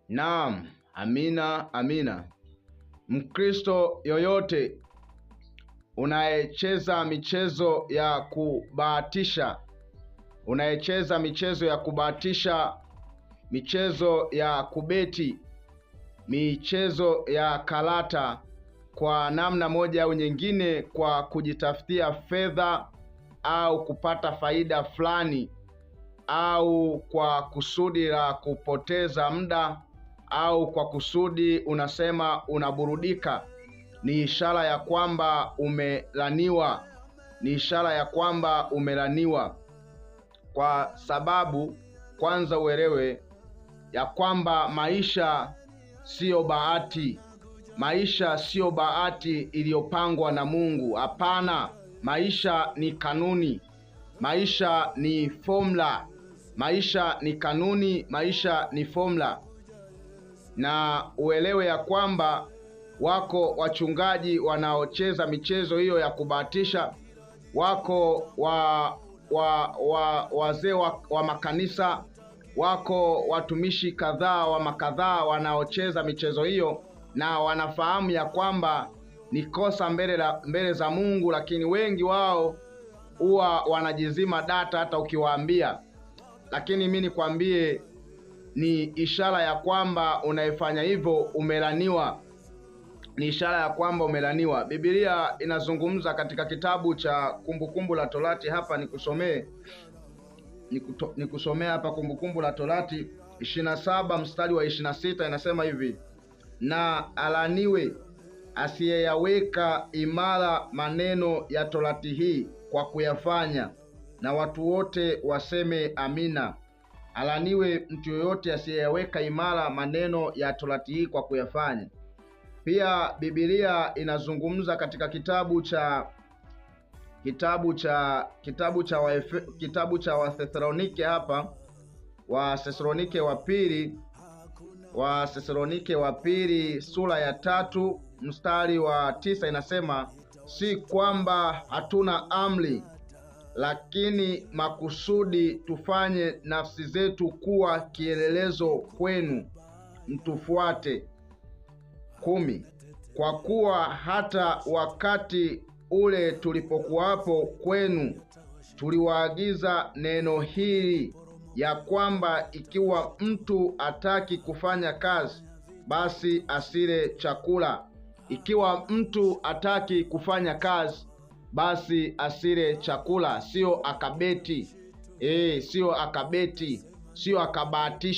Naam, amina, amina. Mkristo yoyote unayecheza michezo ya kubahatisha, unayecheza michezo ya kubahatisha, michezo ya kubeti, michezo ya karata kwa namna moja au nyingine, kwa kujitafutia fedha au kupata faida fulani, au kwa kusudi la kupoteza muda, au kwa kusudi unasema unaburudika, ni ishara ya kwamba umelaniwa. Ni ishara ya kwamba umelaniwa. Kwa sababu kwanza uelewe ya kwamba maisha siyo bahati. Maisha siyo bahati iliyopangwa na Mungu. Hapana, maisha ni kanuni. Maisha ni formula. Maisha ni kanuni, maisha ni formula. Na uelewe ya kwamba wako wachungaji wanaocheza michezo hiyo ya kubahatisha, wako wazee wa makanisa, wako watumishi kadhaa wa makadhaa wanaocheza michezo hiyo, na wanafahamu ya kwamba ni kosa mbele za Mungu, lakini wengi wao huwa wanajizima data hata ukiwaambia. Lakini mimi nikwambie, ni ishara ya kwamba unaifanya hivyo umelaniwa. Ni ishara ya kwamba umelaniwa. Biblia inazungumza katika kitabu cha Kumbukumbu la Torati, hapa nikusomee. Nikusomee hapa Kumbukumbu la Torati 27 mstari wa 26, inasema hivi: na alaniwe asiyeyaweka imara maneno ya Torati hii kwa kuyafanya, na watu wote waseme amina. Alaniwe mtu yoyote asiyeyaweka imara maneno ya Torati hii kwa kuyafanya. Pia Biblia inazungumza katika kitabu cha Wathesalonike hapa, Wathesalonike wa pili, Wathesalonike wa pili sura ya 3 mstari wa 9 inasema, si kwamba hatuna amri, lakini makusudi tufanye nafsi zetu kuwa kielelezo kwenu, mtufuate. 10. Kwa kuwa hata wakati ule tulipokuwapo kwenu tuliwaagiza neno hili, ya kwamba ikiwa mtu hataki kufanya kazi, basi asile chakula. Ikiwa mtu hataki kufanya kazi, basi asile chakula. Sio akabeti, sio akabeti, sio akabahatisha.